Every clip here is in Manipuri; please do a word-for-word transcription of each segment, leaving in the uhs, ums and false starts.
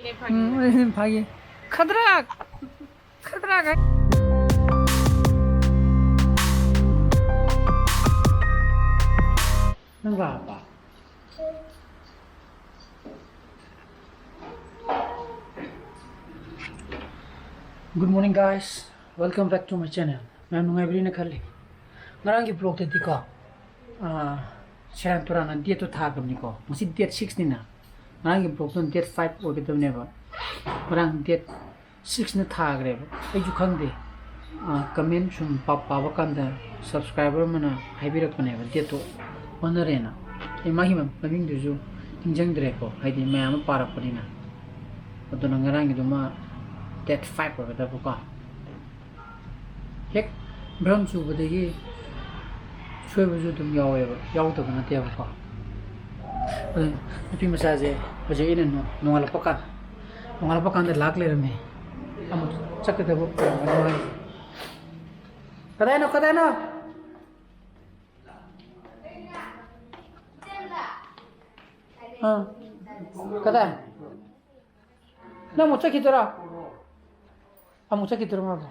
ꯎꯝ, ꯐꯥꯒꯤ꯫ ꯈꯗ꯭ꯔꯛ! ꯈꯗ꯭ꯔꯛ! ꯅꯪ ꯂꯥꯛꯑꯕ? Good morning, guys. Welcome back to my channel. ꯃꯌꯥꯝ ꯅꯨꯡꯉꯥꯏꯕꯤꯔꯤꯅ ꯈꯜꯂꯤ꯫ ꯉꯔꯥꯡꯒꯤ vlogꯇꯗꯤꯀꯣ, ꯑꯥ, ꯁꯦꯔꯥꯟ ꯇꯨꯔꯥꯟꯅ dateꯇꯣ ꯊꯥꯈ꯭ꯔꯕꯅꯤꯀꯣ꯫ ꯉꯁꯤ date sixꯅꯤꯅ꯫ ꯉꯔꯥꯡꯒꯤ vlogꯇꯨꯅ date five ꯑꯣꯏꯒꯗꯕꯅꯦꯕ꯫ ꯉꯔꯥꯡ date sixꯅ ꯊꯥꯈ꯭ꯔꯦꯕ꯫ ꯑꯩꯁꯨ ꯈꯪꯗꯦ꯫ ꯑꯥ, comment ꯁꯨꯝ ꯄꯥ-, ꯄꯥꯕ ꯀꯥꯟꯗ subscriber ꯑꯃꯅ ꯍꯥꯏꯕꯤꯔꯛꯄꯅꯦꯕ, dateꯇꯣ ꯑꯣꯟꯅꯔꯦꯅ꯫ ꯑꯩ ꯃꯥꯒꯤ ꯃ-, ꯃꯃꯤꯡꯗꯨꯁꯨ ꯅꯤꯡꯁꯤꯡꯗ꯭ꯔꯦꯀꯣ, ꯍꯥꯏꯗꯤ ꯃꯌꯥꯝ ꯑꯃ ꯄꯥꯔꯛꯄꯅꯤꯅ꯫ ꯑꯗꯨꯅ ꯉꯔꯥꯡꯒꯤꯗꯨꯃ date five ꯑꯣꯏꯒꯗꯕꯀꯣ꯫ ꯍꯦꯛ ꯚ꯭ꯔꯝ ꯆꯨꯕꯗꯒꯤ ꯁꯣꯏꯕꯁꯨ ꯑꯗꯨꯝ ꯌꯥꯎꯋꯦꯕ, ꯌꯥꯎꯗꯕ ꯅꯠꯇꯦꯕꯀꯣ꯫ ꯑꯗꯨ ꯅꯨꯄꯤ ꯃꯆꯥꯁꯦ ꯍꯧꯖꯤꯛ ꯑꯩꯅ ꯅꯣ-, ꯅꯣꯡꯉꯥꯜꯂꯛꯄ ꯀꯥꯟꯗ, ꯅꯣꯡꯉꯥꯜꯂꯛꯄ ꯀꯥꯟꯗ ꯂꯥꯛ ꯂꯩꯔꯝꯃꯦ꯫ ꯑꯃꯨꯛ ꯆꯠꯀꯗꯕ ꯑꯣꯏꯔꯝꯒꯅꯤ ꯃꯥꯒꯤꯁꯦ꯫ ꯀꯗꯥꯏꯅꯣ, ꯀꯗꯥꯏꯅꯣ? ꯑꯥ꯫ ꯀꯗꯥꯏ? ꯅꯪ ꯑꯃꯨꯛ ꯆꯠꯈꯤꯗꯣꯏꯔꯣ? ꯑꯃꯨꯛ ꯆꯠꯈꯤꯗꯣꯏꯔꯣ ꯃꯥꯕꯨ?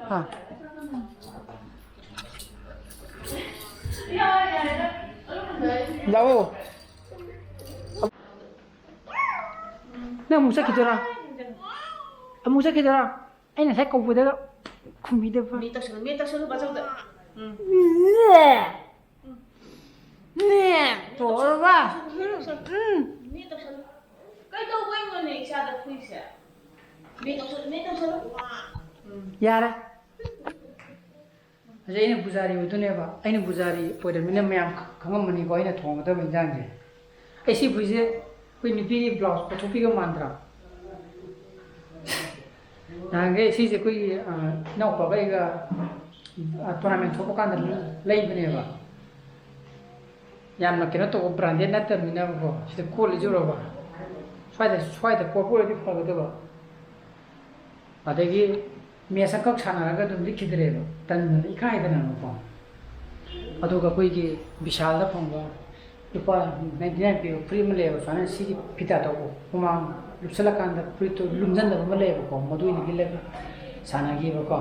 ꯍꯥ? ꯂꯥꯛꯑꯣ꯫ ꯅꯪ ꯑꯃꯨꯛ ꯆꯠꯈꯤꯗꯣꯏꯔꯣ? ꯑꯃꯨꯛ ꯆꯠꯈꯤꯗꯣꯏꯔꯣ? ꯑꯩꯅ ꯉꯁꯥꯏ ꯀꯧꯕꯗꯒ ꯈꯨꯝꯕꯤꯗꯕ꯫ ꯃꯤ ꯇꯧꯁꯜꯂꯨ, ꯃꯤ ꯇꯧꯁꯜꯂꯨ, ꯕꯥꯆꯧꯗ꯫ ꯎꯝ꯫ ꯅꯦ꯫ ꯅꯦ꯫ ꯇꯧꯔꯕ? ꯎꯝ꯫ ꯃꯤ ꯇꯧꯁꯜꯂꯨ꯫ ꯀꯩꯗꯧꯕꯩꯅꯣꯅꯦ ꯏꯆꯥꯗ ꯐꯨꯏꯁꯦ? ꯃꯤ ꯇꯧꯁꯜꯂꯨ, ꯃꯤ ꯇꯧꯁꯜꯂꯨ꯫ ꯎꯝ꯫ ꯌꯥꯔꯦ꯫ ꯍꯧꯖꯤꯛ ꯑꯩꯅ ꯄꯨꯖꯥꯔꯤ ꯑꯣꯏꯗꯣꯏꯅꯦꯕ꯫ ꯑꯩꯅ ꯄꯨꯖꯥꯔꯤ ꯑꯣꯏꯔꯕꯅꯤꯅ ꯃꯌꯥꯝ ꯈ-, ꯈꯪꯉꯝꯃꯅꯤꯀꯣ ꯑꯩꯅ ꯊꯣꯡꯒꯗꯕ ꯏꯟꯖꯥꯡꯁꯦ꯫ ꯑꯩ ꯁꯤ ꯐꯨꯔꯤꯠꯁꯦ ꯑꯩꯈꯣꯏ ꯅꯨꯄꯤꯒꯤ blouse ꯀꯣꯠꯊꯣꯛꯄꯤꯒ ꯃꯥꯟꯗ꯭ꯔꯥ? ꯅꯍꯥꯟꯈꯩ ꯁꯤꯁꯦ ꯑꯩꯈꯣꯏꯒꯤ, ꯑ, ꯏꯅꯥꯎꯄꯥꯒ ꯑꯩꯒ, ꯑ, tournament ꯊꯣꯛꯄ ꯀꯥꯟꯗ ꯂꯩꯕꯅꯦꯕ꯫ ꯌꯥꯝꯅ ꯀꯩꯅꯣ ꯇꯧꯕ branded ꯅꯠꯇꯕꯅꯤꯅꯕꯀꯣ꯫ ꯁꯤꯗ ꯀꯣꯠꯂꯤꯁꯦ ꯎꯔꯕ? ꯁ꯭ꯋꯥꯏꯗ, ꯁ꯭ꯋꯥꯏꯗ ꯀꯣꯠꯄ ꯑꯣꯏꯔꯗꯤ ꯐꯒꯗꯕ꯫ ꯑꯗꯒꯤ match ꯑꯃꯈꯛ ꯁꯥꯟꯅꯔꯒ ꯑꯗꯨꯝ ꯂꯤꯠꯈꯤꯗ꯭ꯔꯦꯕ, ꯇꯟꯗꯅ, ꯏꯀꯥꯏꯗꯅꯕꯀꯣ꯫ ꯑꯗꯨꯒ ꯑꯩꯈꯣꯏꯒꯤ ꯕꯤꯁꯥꯜꯗ ꯐꯪꯕ ꯂꯨꯄꯥ ꯅꯥꯏꯟꯇꯤ ꯅꯥꯏꯟ ꯄꯤꯕ ꯐꯨꯔꯤꯠ ꯑꯃ ꯂꯩꯌꯦꯕ, ꯁꯨꯃꯥꯏꯅ ꯁꯤꯒꯤ ꯐꯤꯇꯥ ꯇꯧꯕ, ꯍꯨꯃꯥꯡ ꯂꯨꯞꯁꯜꯂꯀꯥꯟꯗ ꯐꯨꯔꯤꯠꯇꯣ ꯂꯨꯝꯁꯤꯟꯗꯕ ꯑꯃ ꯂꯩꯌꯦꯕꯀꯣ, ꯃꯗꯨ ꯑꯣꯏꯅ ꯂꯤꯠꯂꯒ ꯁꯥꯟꯅꯈꯤꯕꯀꯣ꯫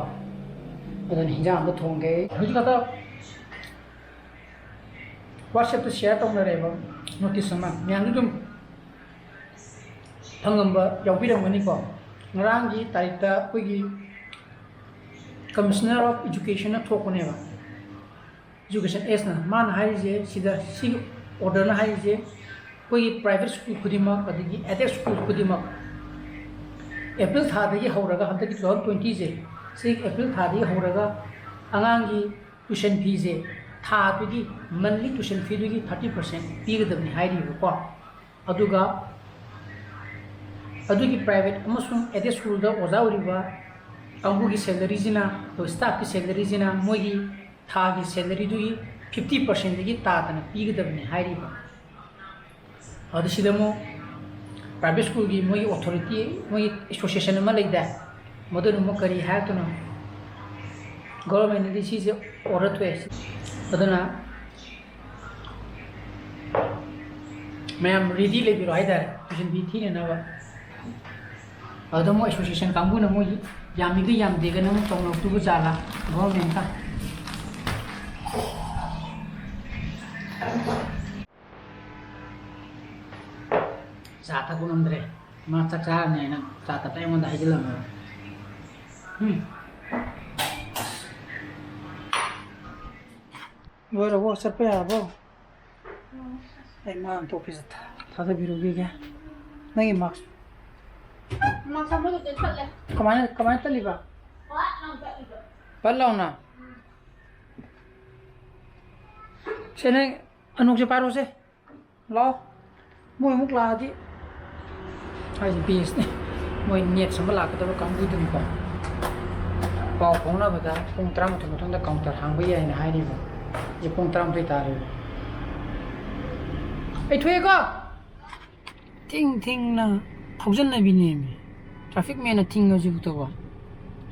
ꯑꯗꯨꯅ ꯍꯤꯟꯖꯥꯡ ꯑꯃ ꯊꯣꯡꯒꯦ꯫ ꯍꯧꯖꯤꯛ ꯈꯛꯇ WhatsApp-ꯇ share ꯇꯧꯅꯔꯦꯕ notice ꯑꯃ, ꯃꯌꯥꯝꯁꯨ ꯑꯗꯨꯝ ꯐꯪꯉꯝꯕ ꯌꯥꯎꯕꯤꯔꯝꯒꯅꯤꯀꯣ꯫ ꯉꯔꯥꯡꯒꯤ ꯇꯥꯔꯤꯛꯇ ꯑꯩꯈꯣꯏꯒꯤ Commissioner of Education-ꯅ ꯊꯣꯛꯄꯅꯦꯕ, Education Act-ꯅ꯫ ꯃꯥꯅ ꯍꯥꯏꯔꯤꯁꯦ ꯁꯤꯗ, ꯁꯤꯒꯤ order-ꯅ ꯍꯥꯏꯔꯤꯁꯦ, ꯑꯩꯈꯣꯏꯒꯤ private school ꯈꯨꯗꯤꯡꯃꯛ ꯑꯗꯒꯤ aided school ꯈꯨꯗꯤꯡꯃꯛ April ꯊꯥꯗꯒꯤ ꯍꯧꯔꯒ, ꯍꯟꯗꯛꯀꯤ two thousand twenty-ꯁꯦ, ꯁꯤ April ꯊꯥꯗꯒꯤ ꯍꯧꯔꯒ ꯑꯉꯥꯡꯒꯤ tuition fee-ꯁꯦ, ꯊꯥꯗꯨꯒꯤ monthly tuition fee-ꯗꯨꯒꯤ thirty percent ꯄꯤꯒꯗꯕꯅꯤ ꯍꯥꯏꯔꯤꯕꯀꯣ꯫ ꯑꯗꯨꯒ ꯑꯗꯨꯒꯤ private ꯑꯃꯁꯨꯡ aided school-ꯗ ꯑꯣꯖꯥ ꯑꯣꯏꯔꯤꯕ ꯀꯥꯡꯕꯨꯒꯤ salary-ꯁꯤꯅ, ꯑꯗꯨꯒ staff-ꯀꯤ salary-ꯁꯤꯅ ꯃꯣꯏꯒꯤ ꯊꯥꯒꯤ salary-ꯗꯨꯒꯤ fifty percent-ꯗꯒꯤ ꯇꯥꯗꯅ ꯄꯤꯒꯗꯕꯅꯤ ꯍꯥꯏꯔꯤꯕ꯫ ꯑꯗꯨ ꯁꯤꯗ ꯑꯃꯨꯛ private school-ꯒꯤ ꯃꯣꯏꯒꯤ authority, ꯃꯣꯏꯒꯤ association ꯑꯃ ꯂꯩꯗꯥꯏ, ꯃꯗꯨꯅ ꯑꯃꯨꯛ ꯀꯔꯤ ꯍꯥꯏꯔꯛꯇꯣꯏꯅꯣ? Government-ꯅꯗꯤ ꯁꯤꯁꯦ order ꯊꯣꯛꯑꯦ꯫ ꯑꯗꯨꯅ ꯃꯌꯥꯝ ready ꯂꯩꯕꯤꯔꯣ ꯍꯥꯏꯇꯥꯔꯦ, tuition fee ꯊꯤꯅꯅꯕ꯫ ꯑꯗꯨꯗ ꯃꯣꯏ association ꯀꯥꯡꯕꯨꯅ ꯃꯣꯏ ꯌꯥꯝꯃꯤꯒ ꯌꯥꯝꯗꯦꯒꯅ ꯑꯃꯨꯛ ꯇꯧꯅꯔꯛꯇꯣꯏꯕ ꯖꯥꯠꯂꯥ government-ꯀ? ꯆꯥ ꯊꯛꯄ ꯉꯝꯗ꯭ꯔꯦ꯫ ꯃꯥ ꯆꯥꯛ ꯆꯥꯔꯅꯤ ꯍꯥꯏꯅ ꯆꯥ ꯊꯛꯄ ꯑꯩꯉꯣꯟꯗ ꯍꯥꯏꯖꯤꯜꯂꯝꯃꯦ꯫ ꯎꯝ꯫ ꯂꯣꯏꯔꯕꯣ? ꯆꯠꯄ ꯌꯥꯔꯕꯣ? ꯑꯩ ꯃꯥ ꯑꯝꯇ office-ꯇ ꯊꯥ-, ꯊꯥꯗꯕꯤꯔꯨꯈꯤꯒꯦ꯫ ꯅꯪꯒꯤ mask꯫ Mask ꯑꯃꯗꯨꯗꯤ ꯊꯠꯂꯦ꯫ ꯀꯃꯥꯏꯅ, ꯀꯃꯥꯏꯅ ꯇꯠꯂꯤꯕ? ꯄꯠ ꯂꯥꯎꯅ ꯇꯠꯂꯤꯕ꯫ ꯄꯠ ꯂꯥꯎꯅ? ꯁꯦ, ꯅꯪ ꯑꯅꯣꯛꯁꯦ ꯄꯥꯏꯔꯣꯁꯦ꯫ ꯂꯥꯛꯑꯣ꯫ ꯃꯣꯏ ꯑꯃꯨꯛ ꯂꯥꯛꯑꯗꯤ ꯑꯩꯁꯦ best-ꯅꯦ꯫ ꯃꯣꯏ next ꯑꯃ ꯂꯥꯛꯀꯗꯕ ꯀꯥꯡꯕꯨꯗꯨꯅꯤꯀꯣ꯫ ꯄꯥꯎ ꯐꯥꯎꯅꯕꯗ ꯄꯨꯡ ꯇꯔꯥꯃꯥꯊꯣꯏ ꯃꯇꯨꯡꯗ counter ꯍꯥꯡꯕ ꯌꯥꯏꯅ ꯍꯥꯏꯔꯤꯕ꯫ ꯍꯧꯖꯤꯛ ꯄꯨꯡ ꯇꯔꯥꯃꯥꯊꯣꯏ ꯇꯥꯔꯦꯕ꯫ ꯑꯩ ꯊꯣꯛꯑꯦꯀꯣ꯫ ꯊꯦꯡ ꯊꯦꯡꯅ ꯊꯧꯖꯟꯅꯕꯤꯅꯦꯃꯤ꯫ Traffic man-ꯅ ꯊꯤꯡꯉꯁꯤꯕꯨ ꯇꯧꯕ꯫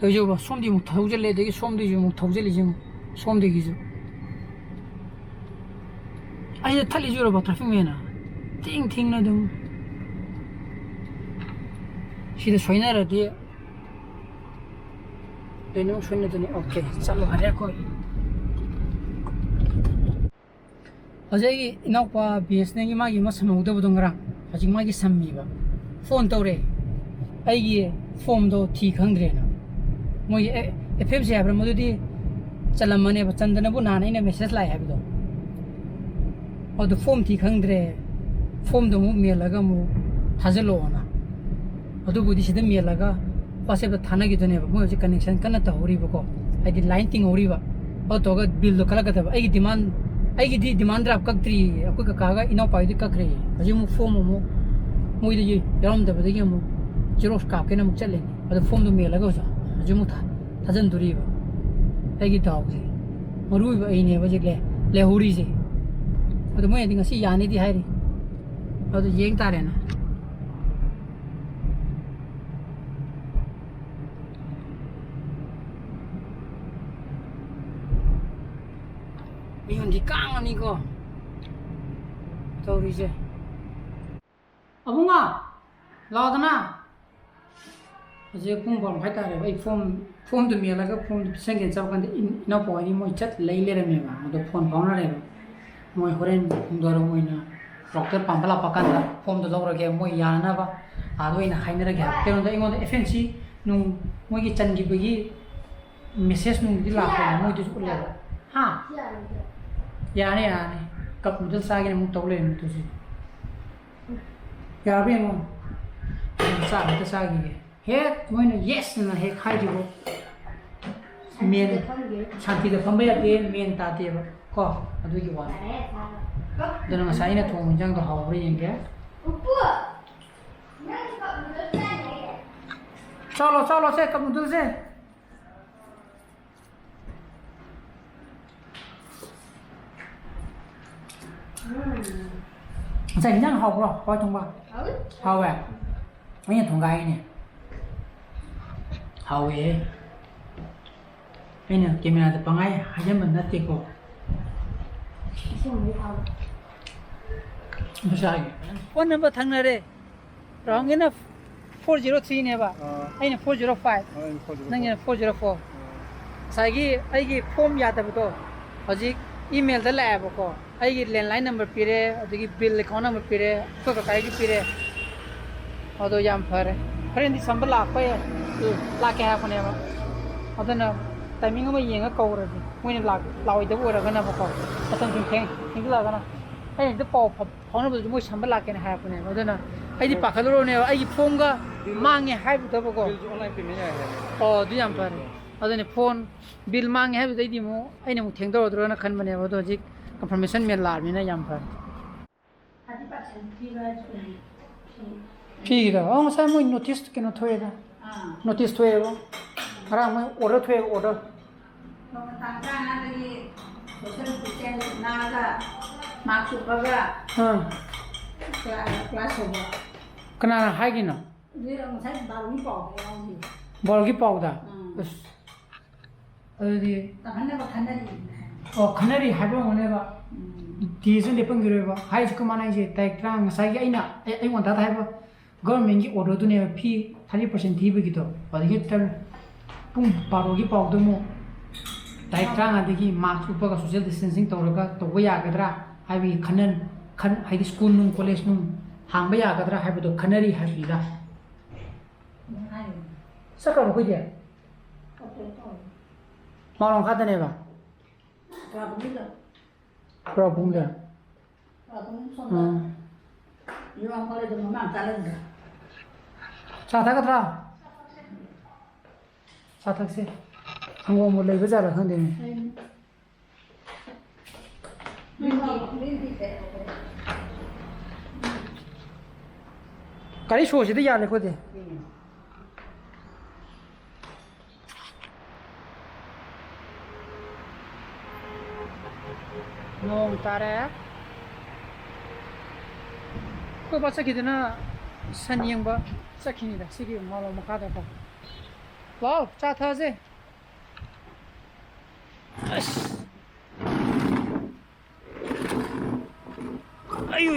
ꯇꯧꯖꯧꯕ, ꯁꯣꯝꯗꯤ ꯑꯃꯨꯛ ꯊꯧꯖꯜꯂꯦ, ꯑꯗꯒꯤ ꯁꯣꯝꯗꯒꯤꯁꯨ ꯑꯃꯨꯛ ꯊꯧꯖꯜꯂꯤꯁꯤ ꯑꯃꯨꯛ, ꯁꯣꯝꯗꯒꯤꯁꯨ꯫ ꯑꯩꯅ ꯊꯠꯂꯤꯁꯤ ꯎꯔꯕꯣ, traffic man ꯅ? ꯊꯤꯡ ꯊꯤꯡꯅ ꯑꯗꯨꯝ꯫ ꯁꯤꯗ ꯁꯣꯏꯅꯔꯗꯤ ꯂꯣꯏꯅꯃꯛ ꯁꯣꯏꯅꯗꯣꯏꯅꯤ꯫ OK, ꯆꯠꯂꯣ, ꯐꯔꯦ ꯑꯩꯈꯣꯏ꯫ ꯍꯧꯖꯤꯛ ꯑꯩꯒꯤ ꯏꯅꯥꯎꯄꯥ ꯕꯤ ꯑꯦꯁ ꯑꯦꯟ ꯑꯦꯜꯒꯤ ꯃꯥꯒꯤ ꯑꯃ ꯁꯝꯍꯧꯗꯕꯗꯣ ꯉꯔꯥꯡ, ꯍꯧꯖꯤꯛ ꯃꯥꯒꯤ ꯁꯝꯃꯤꯕ꯫ ꯐꯣꯟ ꯇꯧꯔꯦ, ꯑꯩꯒꯤ ꯐꯣꯝꯗꯣ ꯊꯤ ꯈꯪꯗ꯭ꯔꯦꯅ꯫ ꯃꯣꯏ ꯑꯦ-, ꯑꯦꯐ ꯑꯦꯝ ꯁꯤ ꯍꯥꯏꯕ꯭ꯔꯥ, ꯃꯗꯨꯗꯤ ꯆꯜꯂꯝꯃꯅꯦꯕ, ꯆꯟꯗꯅꯕꯨ ꯅꯍꯥꯟ ꯑꯩꯅ ꯃꯦꯁꯦꯖ ꯂꯥꯛꯑꯦ ꯍꯥꯏꯕꯗꯣ꯫ ꯑꯗꯨ ꯐꯣꯝ ꯊꯤ ꯈꯪꯗ꯭ꯔꯦ, ꯐꯣꯝꯗꯣ ꯑꯃꯨꯛ ꯃꯦꯜꯂꯒ ꯑꯃꯨꯛ ꯊꯥꯖꯤꯜꯂꯛꯑꯣꯅ꯫ ꯑꯗꯨꯕꯨꯗꯤ ꯁꯤꯗ ꯃꯦꯜꯂꯒ WhatsApp ꯇ ꯊꯥꯅꯈꯤꯗꯣꯏꯅꯦꯕ꯫ ꯃꯣꯏ ꯍꯧꯖꯤꯛ connection ꯀꯟꯅ ꯇꯧꯍꯧꯔꯤꯕꯀꯣ, ꯍꯥꯏꯗꯤ line ꯇꯤꯡꯍꯧꯔꯤꯕ꯫ ꯑꯗꯨ ꯇꯧꯔꯒ bill ꯗꯣ ꯀꯜꯂꯛꯀꯗꯕ꯫ ꯑꯩꯒꯤ demand, ꯑꯩꯒꯤꯗꯤ demand draft ꯀꯛꯇ꯭ꯔꯤꯌꯦ, ꯑꯩꯈꯣꯏ ꯀꯀꯥꯒ ꯏꯅꯥꯎꯄꯥꯒꯤꯗꯤ ꯀꯛꯈ꯭ꯔꯦ꯫ ꯍꯧꯖꯤꯛ ꯑꯃꯨꯛ ꯐꯣꯝ ꯑꯃꯨꯛ ꯃꯣꯏꯗꯒꯤ ꯌꯥꯎꯔꯝꯗꯕꯗꯒꯤ ꯑꯃꯨꯛ xerox ꯀꯥꯞꯀꯦꯅ ꯑꯃꯨꯛ ꯆꯠꯂꯤꯅꯤ꯫ ꯑꯗꯣ ꯐꯣꯝꯗꯣ ꯃꯦꯜꯂꯒ ꯍꯧꯖꯤꯛ, ꯍꯧꯖꯤꯛ ꯑꯃꯨꯛ ꯊꯥ-, ꯊꯥꯖꯤꯟꯗꯣꯔꯤꯕ꯫ ꯑꯩꯒꯤ ꯗꯥꯎꯁꯦ, ꯃꯔꯨ ꯑꯣꯏꯕ ꯑꯩꯅꯦꯕ ꯍꯧꯖꯤꯛ ꯂꯩ-, ꯂꯩꯍꯧꯔꯤꯁꯦ꯫ ꯑꯗꯣ ꯃꯣꯏꯅꯗꯤ ꯉꯁꯤ ꯌꯥꯅꯤꯗꯤ ꯍꯥꯏꯔꯤ, ꯑꯗꯨ ꯌꯦꯡ ꯇꯥꯔꯦꯅ꯫ ꯃꯤꯍꯨꯟꯗꯤ ꯀꯥꯡꯉꯅꯤꯀꯣ ꯇꯧꯔꯤꯁꯦ꯫ ꯑꯕꯨꯡꯉꯣ, ꯂꯥꯛꯑꯣꯗꯅ꯫ ꯍꯧꯖꯤꯛ ꯄꯨꯡ ꯕꯥꯔꯣ ꯃꯈꯥꯏ ꯇꯥꯔꯦꯕ꯫ ꯑꯩ ꯐꯣꯝ, ꯐꯣꯝꯗꯨ ꯃꯦꯜꯂꯒ ꯐꯣꯝꯗꯨ ꯄꯤꯁꯟꯒꯦꯅ ꯆꯠꯄ ꯀꯥꯟꯗ ꯏꯟ-, ꯏꯅꯥꯎꯄꯥ ꯍꯣꯏꯗꯤ ꯃꯣꯏ ꯆꯠ ꯂꯩ ꯂꯩꯔꯝꯃꯦꯕ꯫ ꯑꯗꯣ ꯐꯣꯟ ꯐꯥꯎꯅꯔꯦꯕ꯫ ꯃꯣꯏ ꯍꯣꯔꯦꯟ ꯅꯨꯡꯗꯥꯡꯋꯥꯏꯔꯝ ꯑꯣꯏꯅ ꯗꯣꯛꯇꯔ ꯄꯥꯝꯕ ꯂꯥꯛꯄ ꯀꯥꯟꯗ ꯐꯣꯝꯗꯣ ꯂꯧꯔꯒꯦ, ꯃꯣꯏ ꯌꯥꯅꯅꯕ ꯑꯥꯗ ꯑꯣꯏꯅ ꯍꯥꯏꯅꯔꯒꯦ ꯍꯥꯏꯕ꯫ ꯀꯩꯅꯣꯗ ꯑꯩꯉꯣꯟꯗ ꯑꯦꯐ ꯑꯦꯟ ꯁꯤ ꯅꯨꯡ ꯃꯣꯏꯒꯤ ꯆꯟꯈꯤꯕꯒꯤ ꯃꯦꯁꯦꯖ ꯅꯨꯡꯗꯤ ꯂꯥꯛꯄꯅꯦ, ꯃꯣꯏꯗꯁꯨ ꯎꯠꯂꯦꯕ꯫ ꯍꯥ? ꯌꯥꯅꯤ, ꯌꯥꯅꯤ꯫ ꯀꯞ ꯅꯨꯗꯜ ꯆꯥꯒꯦꯅ ꯑꯃꯨꯛ ꯇꯧ ꯂꯩꯔꯝꯃꯤ ꯇꯨꯁꯤ꯫ ꯌꯥꯔꯕ ꯌꯦꯡꯉꯣ꯫ ꯆꯥꯛ ꯑꯝꯇ ꯆꯥꯈꯤꯒꯦ꯫ ꯍꯦꯛ ꯃꯣꯏꯅ yes ꯑꯅ ꯍꯦꯛ ꯍꯥꯏꯈꯤꯕ, ꯃꯦꯟ ꯁꯥꯟꯇꯤꯗ ꯐꯝꯕ ꯌꯥꯗꯦ, ꯃꯦꯟ ꯇꯥꯗꯦꯕ ꯀꯣ, ꯑꯗꯨꯒꯤ ꯋꯥꯅꯤ꯫ ꯑꯗꯨꯅ ꯉꯁꯥꯏ ꯑꯩꯅ ꯊꯣꯡꯕ ꯏꯟꯖꯥꯡꯗꯣ ꯍꯥꯎꯕ꯭ꯔꯥ ꯌꯦꯡꯒꯦ꯫ ꯆꯥꯎꯂꯣ, ꯆꯥꯎꯂꯣ, ꯁꯦ, ꯀꯞ ꯅꯨꯗꯜꯁꯦ꯫ ꯉꯁꯥꯏ ꯏꯟꯖꯥꯡ ꯍꯥꯎꯕ꯭ꯔꯣ? ꯍꯋꯥꯏ ꯊꯣꯡꯕ? ꯍꯥꯎꯋꯦ꯫ ꯍꯥꯎꯋꯦ? ꯑꯩꯅ ꯊꯣꯡꯒꯥꯏꯅꯦ꯫ ꯍꯥꯎꯋꯦꯍꯦ꯫ ꯑꯩꯅ camera ꯗ ꯄꯪꯍꯥꯏ ꯍꯥꯏꯖꯟꯕ ꯅꯠꯇꯦꯀꯣ꯫ ꯑꯁꯦꯡꯕꯩ ꯍꯥꯎꯋꯦ꯫ ꯄꯩꯁꯥꯒꯤ꯫ ꯐꯣꯟ ꯅꯝꯕꯔ ꯊꯪꯅꯔꯦ꯫ ꯔꯥꯍꯨꯜꯒꯤꯅ ꯐꯣꯔ ꯖꯤꯔꯣ ꯊ꯭ꯔꯤꯅꯦꯕ꯫ ꯑꯥ꯫ ꯑꯩꯅ ꯐꯣꯔ ꯖꯤꯔꯣ ꯐꯥꯏꯚ꯫ ꯑꯥ, ꯑꯩꯅ ꯐꯣꯔ ꯖꯤꯔꯣ ꯐꯣꯔ꯫ ꯅꯪꯒꯤꯅ ꯐꯣꯔ ꯖꯤꯔꯣ ꯐꯣꯔ꯫ ꯑꯥ꯫ ꯉꯁꯥꯏꯒꯤ ꯑꯩꯒꯤ ꯐꯣꯝ ꯌꯥꯗꯕꯗꯣ ꯍꯧꯖꯤꯛ ꯏꯃꯦꯜꯗ ꯂꯥꯛꯑꯦꯕꯀꯣ꯫ ꯑꯩꯒꯤ ꯂꯦꯟꯂꯥꯏꯟ ꯅꯝꯕꯔ ꯄꯤꯔꯦ, ꯑꯗꯒꯤ ꯕꯤꯜ ꯑꯦꯀꯥꯎꯟ ꯅꯝꯕꯔ ꯄꯤꯔꯦ, ꯑꯩꯈꯣꯏ ꯀꯀꯥꯒꯤ ꯄꯤꯔꯦ꯫ ꯑꯗꯣ ꯌꯥꯝ ꯐꯔꯦ꯫ ꯍꯣꯔꯦꯟꯗꯤ ꯁꯝꯕ ꯂꯥꯛꯄ ꯌꯥꯏ꯫ ꯎꯝ꯫ ꯂꯥꯛꯀꯦ ꯍꯥꯏꯔꯛꯄꯅꯦꯕ꯫ ꯑꯗꯨꯅ ꯇꯥꯏꯃꯤꯡ ꯑꯃ ꯌꯦꯡꯉ ꯀꯧꯔꯒꯦ꯫ ꯃꯣꯏꯅ ꯂꯥꯛ-, ꯂꯥꯛꯑꯣꯏꯗꯕ ꯑꯣꯏꯔꯒꯅꯕꯀꯣ꯫ ꯃꯇꯝ ꯁꯨꯝ ꯊꯦꯡ-, ꯊꯦꯡꯖꯤꯜꯂꯛꯑꯒꯅ ꯑꯩꯅ ꯍꯦꯛꯇ ꯄꯥꯎ ꯐ-, ꯐꯥꯎꯅꯕꯗꯁꯨ ꯃꯣꯏ ꯁꯝꯕ ꯂꯥꯛꯀꯦꯅ ꯍꯥꯏꯔꯛꯄꯅꯦꯕ꯫ ꯑꯗꯨꯅ ꯑꯩꯗꯤ ꯄꯥꯈꯠꯂꯨꯔꯕꯅꯦꯕ, ꯑꯩꯒꯤ ꯐꯣꯟꯒ ꯃꯥꯡꯉꯦ ꯍꯥꯏꯕꯗꯕꯀꯣ꯫ ꯕꯤꯜꯁꯨ online payment ꯌꯥꯏ ꯍꯥꯏꯕꯅꯦ꯫ ꯑꯣ, ꯑꯗꯨ ꯌꯥꯝ ꯐꯔꯦ꯫ ꯑꯗꯨꯅꯦ, ꯐꯣꯟ ꯕꯤꯜ ꯃꯥꯡꯉꯦ ꯍꯥꯏꯕꯗꯨꯗ ꯑꯩꯗꯤ ꯑꯃꯨꯛ, ꯑꯩꯅ ꯑꯃꯨꯛ ꯊꯦꯡꯗꯧꯔꯗ꯭ꯔꯣꯅ ꯈꯟꯕꯅꯦꯕ꯫ ꯑꯗꯣ ꯍꯧꯖꯤꯛ confirmation mail ꯂꯥꯛꯑꯕꯅꯤꯅ ꯌꯥꯝ ꯐꯔꯦ꯫ ꯐꯤꯒꯤꯗꯣ? ꯑꯣ, ꯉꯁꯥꯏ ꯃꯣꯏ notice ꯀꯩꯅꯣ ꯊꯣꯛꯑꯦꯗ꯫ ꯑꯥ꯫ Notice ꯊꯣꯛꯑꯦꯕ꯫ ꯉꯔꯥꯡ ꯃꯣꯏ order ꯊꯣꯛꯑꯦꯕ, order꯫ ꯅꯣꯡꯃ ꯇꯥꯡ ꯇꯔꯥꯃꯉꯥꯗꯒꯤ social distance ꯅꯥꯟꯅ mask ꯎꯞꯄꯒ ꯑꯥ꯫ ꯀ꯭ꯂꯥ-, class ꯇꯧꯕ꯫ ꯀꯅꯥꯅ ꯍꯥꯏꯒꯤꯅꯣ? ꯑꯗꯨ ꯉꯁꯥꯏ ꯕꯥꯔꯣꯒꯤ ꯄꯥꯎꯗ ꯌꯥꯎꯔꯤ꯫ ꯕꯥꯔꯣꯒꯤ ꯄꯥꯎꯗ? ꯑꯥ꯫ ꯑꯁ꯫ ꯑꯗꯨꯗꯤ ꯇꯥꯍꯟꯅꯕ ꯈꯟꯅꯔꯤ꯫ ꯑꯣ, ꯈꯟꯅꯔꯤ ꯍꯥꯏꯕ ꯑꯣꯏꯔꯝꯒꯅꯦꯕ꯫ ꯎꯝ꯫ ꯗꯦꯁꯨ ꯂꯦꯞꯄꯟꯈꯤꯔꯣꯏꯕ꯫ ꯍꯥꯏꯁꯦ ꯀꯃꯥꯏꯅ ꯍꯥꯏꯁꯦ? ꯇꯥꯔꯤꯛ ꯇꯔꯥ, ꯉꯁꯥꯏꯒꯤ ꯑꯩꯅ, ꯑꯩ, ꯑꯌꯨꯛ ꯉꯟꯇꯥꯗ ꯍꯥꯏꯕ government ꯀꯤ order ꯗꯨꯅꯦꯕ, fee thirty percent ꯊꯤꯕꯒꯤꯗꯣ꯫ ꯑꯗꯒꯤ ꯇꯔ-, ꯄꯨꯡ ꯕꯥꯔꯣꯒꯤ ꯄꯥꯎꯗ ꯑꯃꯨꯛ ꯇꯥꯔꯤꯛ ꯇꯔꯥꯃꯉꯥꯗꯒꯤ mask ꯎꯞꯄꯒ social distancing ꯇꯧꯔꯒ ꯇꯧꯕ ꯌꯥꯒꯗ꯭ꯔꯥ ꯍꯥꯏꯕꯒꯤ ꯈꯟꯅ-, ꯈꯟ-, ꯍꯥꯏꯗꯤ school ꯅꯨꯡ college ꯅꯨꯡ ꯍꯥꯡꯕ ꯌꯥꯒꯗ꯭ꯔꯥ ꯍꯥꯏꯕꯗꯣ ꯈꯟꯅꯔꯤ ꯍꯥꯏꯕꯅꯤꯗ꯫ ꯆꯠꯈ꯭ꯔꯕꯣ ꯑꯩꯈꯣꯏꯗꯤ? ꯃꯥ ꯂꯣꯡꯈꯥꯗꯅꯦꯕ? ꯄꯨꯔꯥ ꯄꯨꯡꯗ? ꯎꯝ꯫ ꯆꯥ ꯊꯛꯀꯗ꯭ꯔꯥ? ꯆꯥ ꯊꯛꯁꯦ꯫ ꯁꯪꯒꯣꯝꯕꯨ ꯂꯩꯕ ꯖꯥꯠꯂ ꯈꯪꯗꯦꯅꯦ꯫ ꯒꯥꯔꯤ ꯁꯣꯁꯤꯗ ꯌꯥꯜꯂꯦ ꯑꯩꯈꯣꯏꯗꯤ꯫ ꯅꯣꯡ ꯇꯥꯔꯦ꯫ ꯑꯩꯈꯣꯏ ꯕꯥ ꯆꯠꯈꯤꯗꯨꯅ ꯁꯟ ꯌꯦꯡꯕ ꯆꯠꯈꯤꯅꯤꯗ, ꯁꯤꯒꯤ ꯃꯥꯂꯣꯝ ꯃꯈꯥꯗꯀꯣ꯫ ꯂꯥꯛꯑꯣ, ꯆꯥ ꯊꯛꯑꯁꯦ꯫ ꯑꯁ꯫ ꯑꯌꯨ꯫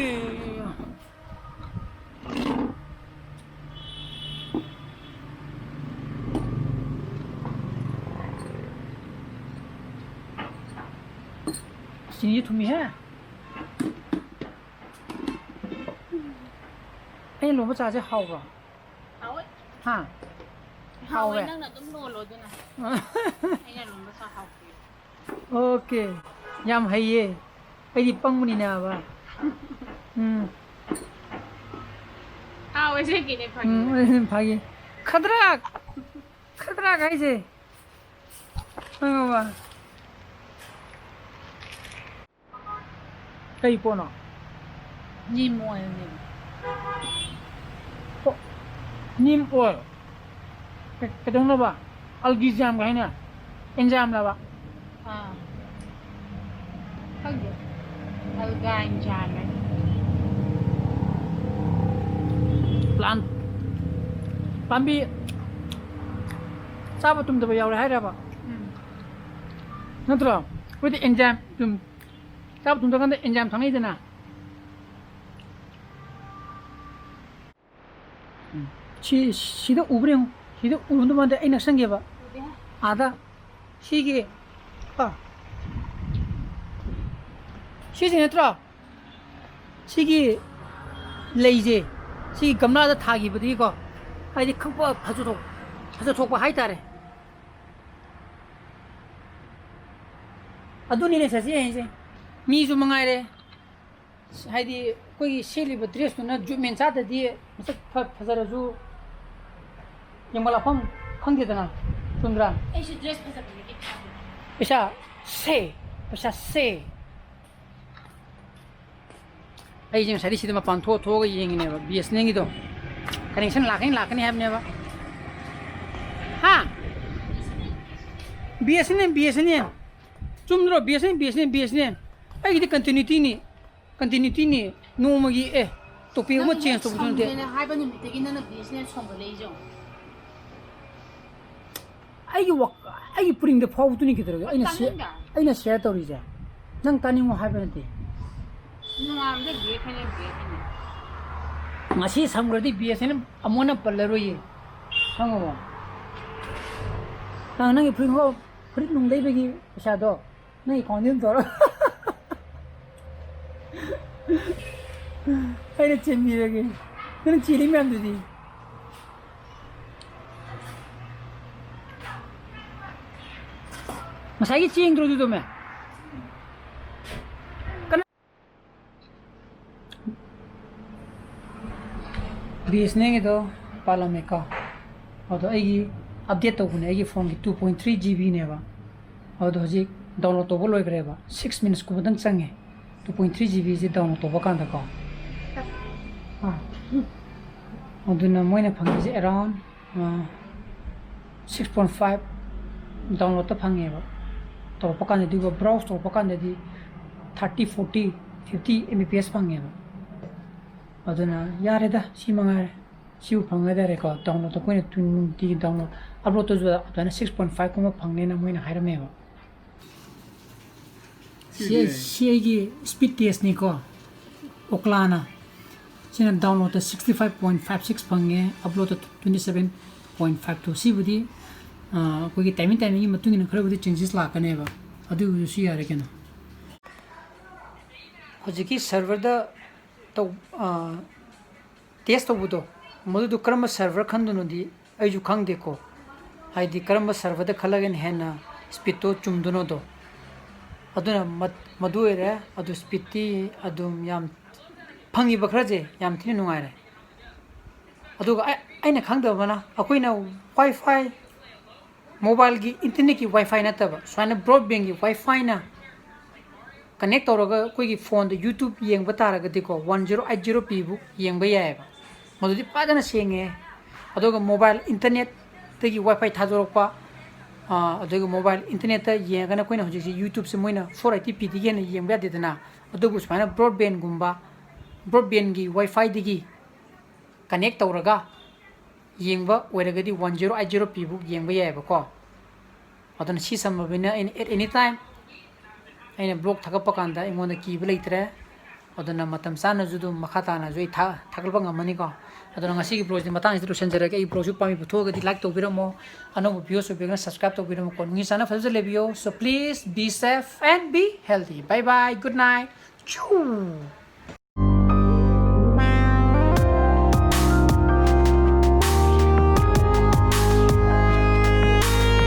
ꯆꯤꯅꯤꯁꯨ ꯊꯨꯝꯃꯤꯍꯦ꯫ ꯑꯩꯅ ꯂꯣꯟꯕ ꯆꯥꯁꯦ ꯍꯥꯎꯕ꯭ꯔꯣ? ꯍꯥꯎꯋꯦ꯫ ꯍꯥ? ꯍꯥꯎꯋꯦ, ꯍꯥꯎꯋꯦ꯫ ꯅꯪꯅ ꯑꯗꯨꯝ ꯂꯣꯜꯂꯣ ꯑꯗꯨꯅ꯫ ꯑꯩꯅ ꯂꯣꯟꯕ ꯆꯥ ꯍꯥꯎꯇꯦ꯫ ꯑꯣꯀꯦ꯫ ꯌꯥꯝ ꯍꯩꯌꯦ꯫ ꯑꯩꯗꯤ ꯄꯪꯕꯅꯤꯅꯕ꯫ ꯎꯝ꯫ ꯍꯥꯎꯋꯦ, ꯑꯁꯦꯡꯀꯤꯅꯦ, ꯐꯥꯒꯤ ꯎꯝ, ꯅꯠꯇꯦ꯫ ꯐꯥꯒꯤ꯫ ꯈꯗ꯭ꯔꯛ! ꯈꯗ꯭ꯔꯛ ꯍꯥꯏꯁꯦ꯫ ꯈꯪꯉꯕ? ꯀꯩ ꯄꯣꯠꯅꯣ? Neem oil ꯅꯦ꯫ ꯑꯣ, neem oil꯫ ꯀꯩ-, ꯀꯩꯗꯧꯅꯕ? Algae ꯖꯥꯝꯒ ꯍꯥꯏꯅ? Enzyme ꯂꯕ? ꯑꯥ꯫ ꯈꯪꯗꯦ꯫ Algae enzyme ꯍꯥꯏ꯫ Plant꯫ ꯄꯥꯝꯕꯤ ꯆꯥꯕ ꯇꯨꯝꯗꯕ ꯌꯥꯎꯔꯦ ꯍꯥꯏꯔꯕ? ꯎꯝ꯫ ꯅꯠꯇ꯭ꯔꯣ? ꯑꯩꯈꯣꯏꯗꯤ enzyme ꯇꯨꯝ ꯆꯥꯕ ꯇꯨꯝꯗ꯭ꯔꯀꯥꯟꯗ enzyme ꯊꯛꯅꯩꯗꯅ꯫ ꯎꯝ꯫ ꯁꯤ, ꯁꯤꯗ ꯎꯕ꯭ꯔꯥ ꯌꯦꯡꯉꯨ꯫ ꯁꯤꯗ ꯎꯔꯝꯗꯧ ꯃꯥꯟꯗꯦ, ꯑꯩ ꯅꯛꯁꯟꯒꯦꯕ꯫ ꯎꯗꯦ꯫ ꯑꯥꯗ꯫ ꯁꯤꯒꯤ, ꯀꯣ꯫ ꯁꯤꯁꯤ ꯅꯠꯇ꯭ꯔꯣ? ꯁꯤꯒꯤ ꯂꯩꯁꯦ, ꯁꯤꯒꯤ ꯒꯝꯂꯥꯗ ꯊꯥꯈꯤꯕꯗꯒꯤꯀꯣ, ꯍꯥꯏꯗꯤ ꯈꯪꯄ ꯐꯖꯊꯣꯛ-, ꯐꯖꯊꯣꯛꯄ ꯍꯥꯏꯇꯥꯔꯦ꯫ ꯑꯗꯨꯅꯤꯅꯦ ꯁꯥꯔꯁꯤ ꯌꯦꯡꯉꯤꯁꯦ꯫ ꯃꯤꯁꯨ ꯃꯉꯥꯏꯔꯦ, ꯍꯥꯏꯗꯤ ꯑꯩꯈꯣꯏꯒꯤ ꯁꯦꯠꯂꯤꯕ dress ꯇꯨꯅ ꯖꯨꯠ ꯃꯦꯟ ꯆꯥꯗ꯭ꯔꯗꯤ ꯃꯁꯛ ꯐ-, ꯐꯖꯔꯁꯨ ꯌꯦꯡꯕꯝ ꯂꯥꯛꯐꯝ ꯈꯪꯗꯦꯗꯅ꯫ ꯆꯨꯝꯗ꯭ꯔꯥ? ꯑꯩꯁꯨ dress ꯐꯖꯕꯗꯒꯤ ꯊꯥꯕꯅꯦ꯫ ꯄꯩꯁꯥ ꯁꯦ, ꯄꯩꯁꯥ ꯁꯦ꯫ ꯑꯩꯁꯦ ꯉꯁꯥꯏꯗꯤ ꯁꯤꯗ ꯃꯄꯥꯟ ꯊꯣꯛꯑ ꯊꯣꯛꯑꯒ ꯌꯦꯡꯉꯤꯅꯦꯕ, BSNL ꯒꯤꯗꯣ connection ꯂꯥꯛꯀꯅꯤ, ꯂꯥꯛꯀꯅꯤ ꯍꯥꯏꯕꯅꯦꯕ꯫ ꯍꯥ? BSNL, BSNL꯫ ꯆꯨꯝꯗ꯭ꯔꯣ? BSNL, BSNL, BSNL꯫ ꯑꯩꯒꯤꯗꯤ continuity ꯅꯤ꯫ Continuity ꯅꯤ꯫ ꯅꯣꯡꯃꯒꯤ, ꯑꯦ, topic ꯑꯃ ꯅꯪ change ꯍꯦꯛ ꯇꯧꯕꯁꯨ ꯅꯠꯇꯦ꯫ ꯁꯝꯗꯦꯅ ꯍꯥꯏꯕ ꯅꯨꯃꯤꯠꯇꯒꯤ ꯅꯪꯅ BSNL ꯁꯣꯟꯕ ꯂꯩꯖꯦ ꯌꯦꯡꯉꯣ꯫ ꯑꯩꯒꯤ ꯋꯥ-, ꯑꯩꯒꯤ ꯄꯨꯛꯅꯤꯡꯗ ꯐꯥꯎꯕꯗꯨꯅꯤ ꯀꯩꯗꯧꯔꯒꯦ? ꯑꯩꯅ share, ꯇꯥꯅꯤꯡꯗꯦ꯫ ꯑꯩꯅ share ꯇꯧꯔꯤꯁꯦ꯫ ꯅꯪ ꯇꯥꯅꯤꯡꯉꯣ ꯍꯥꯏꯕ ꯅꯠꯇꯦ꯫ ꯅꯣꯡꯉꯥꯟꯕꯗ ꯕ꯭ꯔꯦꯛ ꯍꯥꯏꯅ ꯕ꯭ꯔꯦꯛ ꯍꯥꯏꯅ꯫ ꯉꯁꯤ ꯁꯝꯈ꯭ꯔꯗꯤ BSNL ꯑꯃꯨꯛ ꯍꯟꯅ ꯄꯜꯂꯔꯣꯏꯌꯦ꯫ ꯈꯪꯉꯕꯣ? ꯅꯪ ꯅꯪꯒꯤ ꯐꯨꯔꯤꯠ ꯈꯣꯡꯒ꯭ꯔꯥꯎ, ꯐꯨꯔꯤꯠ ꯅꯨꯡ ꯂꯩꯕꯒꯤ ꯄꯩꯁꯥꯗꯣ ꯅꯪ account ꯗ ꯑꯗꯨꯝ ꯇꯧꯔꯣ꯫ ꯑꯩꯅ ꯆꯦꯟꯕꯤꯔꯒꯦ꯫ ꯅꯪ ꯆꯦꯜꯂꯤ ꯃꯌꯥꯝꯗꯨꯗꯤ꯫ ꯉꯁꯥꯏꯒꯤ ꯆꯦꯡꯗ꯭ꯔꯣ ꯑꯗꯨꯗꯣ, ꯃꯦ? ꯀꯅꯥ? ꯕꯤ ꯑꯦꯁ ꯑꯦꯟ ꯑꯦꯜꯒꯤꯗꯣ ꯄꯥꯜꯂꯝꯃꯦꯀꯣ꯫ ꯑꯗꯣ ꯑꯩꯒꯤ ꯑꯞꯗꯦꯠ ꯇꯧꯕꯅꯦ, ꯑꯩꯒꯤ ꯐꯣꯟꯒꯤ two point three GB ꯅꯦꯕ꯫ ꯑꯗꯣ ꯍꯧꯖꯤꯛ ꯗꯥꯎꯟꯂꯣꯗ ꯇꯧꯕ ꯂꯣꯏꯈ꯭ꯔꯦꯕ, ꯁꯤꯛꯁ ꯃꯤꯅꯤꯠꯁꯀꯨꯝꯕꯗꯪ ꯆꯪꯉꯦ꯫ Two point three GBꯁꯦ ꯗꯥꯎꯟꯂꯣꯗ ꯇꯧꯕ ꯀꯥꯟꯗꯀꯣ꯫ ꯑꯥ꯫ ꯑꯗꯨꯅ ꯃꯣꯏꯅ ꯐꯪꯉꯤꯁꯦ around, ꯑꯥ, six point five ꯗꯥꯎꯟꯂꯣꯗꯇ ꯐꯪꯉꯦꯕ꯫ ꯇꯧꯔꯛꯄ ꯀꯥꯟꯗꯗꯤ, ꯕ꯭ꯔꯥꯎꯁ ꯇꯧꯔꯛꯄ ꯀꯥꯟꯗꯗꯤ thirty, forty, fifty M B P S ꯐꯪꯉꯦꯕ꯫ ꯑꯗꯨꯅ ꯌꯥꯔꯦꯗ, ꯁꯤ ꯃꯉꯥꯏꯔꯦ꯫ ꯁꯤꯕꯨ ꯐꯪꯉꯦ ꯍꯥꯏꯇꯥꯔꯦꯀꯣ꯫ ꯗꯥꯎꯟꯂꯣꯗꯇ ꯑꯩꯈꯣꯏꯅ ꯇꯨ-, ꯅꯨꯡꯇꯤꯒꯤ ꯗꯥꯎꯟꯂꯣꯗ, ꯑꯞꯂꯣꯗꯇꯁꯨ ꯑꯗꯨꯃꯥꯏꯅ six point five ꯀꯨꯝꯕ ꯐꯪꯅꯦꯅ ꯃꯣꯏꯅ ꯍꯥꯏꯔꯝꯃꯦꯕ꯫ ꯁꯤ, ꯁꯤ ꯑꯩꯒꯤ ꯁ꯭ꯄꯤꯠ ꯇꯦꯁꯅꯤꯀꯣ, ꯑꯣꯀ꯭ꯂꯥꯅ꯫ ꯁꯤꯅ ꯗꯥꯎꯟꯂꯣꯗꯇ sixty five point five six ꯐꯪꯉꯦ, ꯑꯞꯂꯣꯗꯇ twenty seven point five two꯫ ꯁꯤꯕꯨꯗꯤ, ꯑꯥ, ꯑꯩꯈꯣꯏꯒꯤ ꯇꯥꯏꯃꯤꯡ ꯇꯥꯏꯃꯤꯡꯒꯤ ꯃꯇꯨꯡ ꯏꯟꯅ ꯈꯔꯕꯨꯗꯤ ꯆꯦꯟꯖꯦꯁ ꯂꯥꯛꯀꯅꯦꯕ, ꯑꯗꯨꯒꯤꯁꯨ ꯌꯥꯔꯦ ꯀꯩꯅꯣ꯫ ꯍꯧꯖꯤꯛꯀꯤ ꯁꯔꯚꯔꯗ ꯇꯧ-, ꯑꯥ, ꯇꯦꯁ ꯇꯧꯕꯗꯣ, ꯃꯗꯨꯗꯣ ꯀꯔꯝꯕ ꯁꯔꯚꯔ ꯈꯟꯗꯣꯏꯅꯣꯗꯤ ꯑꯩꯁꯨ ꯈꯪꯗꯦꯀꯣ꯫ ꯍꯥꯏꯗꯤ ꯀꯔꯝꯕ ꯁꯔꯚꯔꯗ ꯈꯜꯂꯒꯅ ꯍꯦꯟꯅ ꯁ꯭ꯄꯤꯠꯇꯣ ꯆꯨꯝꯗꯣꯏꯅꯣꯗꯣ꯫ ꯑꯗꯨꯅ ꯃꯠ-, ꯃꯗꯨ ꯑꯣꯏꯔꯦ꯫ ꯑꯗꯨ ꯁ꯭ꯄꯤꯠꯇꯤ ꯑꯗꯨꯝ ꯌꯥꯝ ꯐꯪꯉꯤꯕ ꯈꯔꯁꯦ ꯌꯥꯝ ꯊꯤꯅ ꯅꯨꯡꯉꯥꯏꯔꯦ꯫ ꯑꯗꯨꯒ ꯑꯩ, ꯑꯩꯅ ꯈꯪꯗꯕ ꯑꯃꯅ, ꯑꯩꯈꯣꯏꯅ ꯋꯥꯏ ꯐꯥꯏ, ꯃꯣꯕꯥꯏꯜꯒꯤ ꯏꯟꯇꯔꯅꯦꯠꯀꯤ ꯋꯥꯏ ꯐꯥꯏ ꯅꯠꯇꯕ, ꯁꯨꯃꯥꯏꯅ ꯕ꯭ꯔꯣꯗꯕꯦꯟꯒꯤ ꯋꯥꯏ ꯐꯥꯏꯅ ꯀꯅꯦꯛ ꯇꯧꯔꯒ ꯑꯩꯈꯣꯏꯒꯤ ꯐꯣꯟꯗ YouTube ꯌꯦꯡꯕ ꯇꯥꯔꯒꯗꯤꯀꯣ, one zero eight zero P book ꯌꯦꯡꯕ ꯌꯥꯏꯑꯕ꯫ ꯃꯗꯨꯗꯤ ꯐꯖꯅ ꯁꯦꯡꯉꯦ꯫ ꯑꯗꯨꯒ ꯃꯣꯕꯥꯏꯜ ꯏꯟꯇꯔꯅꯦꯠꯇꯒꯤ ꯋꯥꯏ ꯐꯥꯏ ꯊꯥꯗꯣꯔꯛꯄ, ꯑꯥ, ꯑꯗꯨꯒ ꯃꯣꯕꯥꯏꯜ ꯏꯟꯇꯔꯅꯦꯠꯇ ꯌꯦꯡꯉꯒꯅ ꯑꯩꯈꯣꯏꯅ ꯍꯧꯖꯤꯛꯁꯦ YouTubeꯁꯦ ꯃꯣꯏꯅ four eighty Pꯗꯒꯤ ꯍꯦꯟꯅ ꯌꯦꯡꯕ ꯌꯥꯗꯦꯗꯅ꯫ ꯑꯗꯨꯕꯨ ꯁꯨꯃꯥꯏꯅ ꯕ꯭ꯔꯣꯗꯕꯦꯟꯒꯨꯝꯕ, ꯕ꯭ꯔꯣꯗꯕꯦꯟꯒꯤ ꯋꯥꯏ ꯐꯥꯏꯗꯒꯤ ꯀꯅꯦꯛ ꯇꯧꯔꯒ ꯌꯦꯡꯕ ꯑꯣꯏꯔꯒꯗꯤ one zero eight zero P book ꯌꯦꯡꯕ ꯌꯥꯏꯑꯕꯀꯣ꯫ ꯑꯗꯨꯅ ꯁꯤ ꯁꯝꯃꯕꯅꯤꯅ ꯑꯩꯅ at any time ꯑꯩꯅ ꯕ꯭ꯂꯣꯒ ꯊꯥꯒꯠꯄ ꯀꯥꯟꯗ ꯑꯩꯉꯣꯟꯗ ꯀꯤꯕ ꯂꯩꯇ꯭ꯔꯦ꯫ ꯑꯗꯨꯅ ꯃꯇꯝ ꯆꯥꯅꯁꯨ ꯑꯗꯨꯝ ꯃꯈꯥ ꯇꯥꯅꯁꯨ ꯑꯩ ꯊꯥ-, ꯊꯥꯒꯠꯄ ꯉꯝꯃꯅꯤꯀꯣ꯫ ꯑꯗꯨꯅ ꯉꯁꯤꯒꯤ ꯕ꯭ꯂꯣꯒꯁꯤ ꯃꯇꯥꯡꯁꯤꯗ ꯂꯣꯏꯁꯤꯟꯖꯔꯒꯦ꯫ ꯑꯩ ꯕ꯭ꯂꯣꯒꯁꯨ ꯄꯥꯝꯕꯤ ꯄꯨꯊꯣꯛꯑꯒꯗꯤ ꯂꯥꯏꯛ ꯇꯧꯕꯤꯔꯝꯃꯣ, ꯑꯅꯧꯕ ꯚ꯭ꯌꯨꯁ ꯑꯣꯏꯕꯤꯔꯒꯅ ꯁꯕꯁꯀ꯭ꯔꯥꯏꯕ ꯇꯧꯕꯤꯔꯝꯃꯣꯀꯣ꯫ ꯅꯨꯡꯉꯤ ꯆꯥꯟꯅ ꯐꯖꯅ ꯂꯩꯕꯤꯌꯣ꯫ So please be safe and be healthy. Bye bye, good night. ꯆꯨ꯫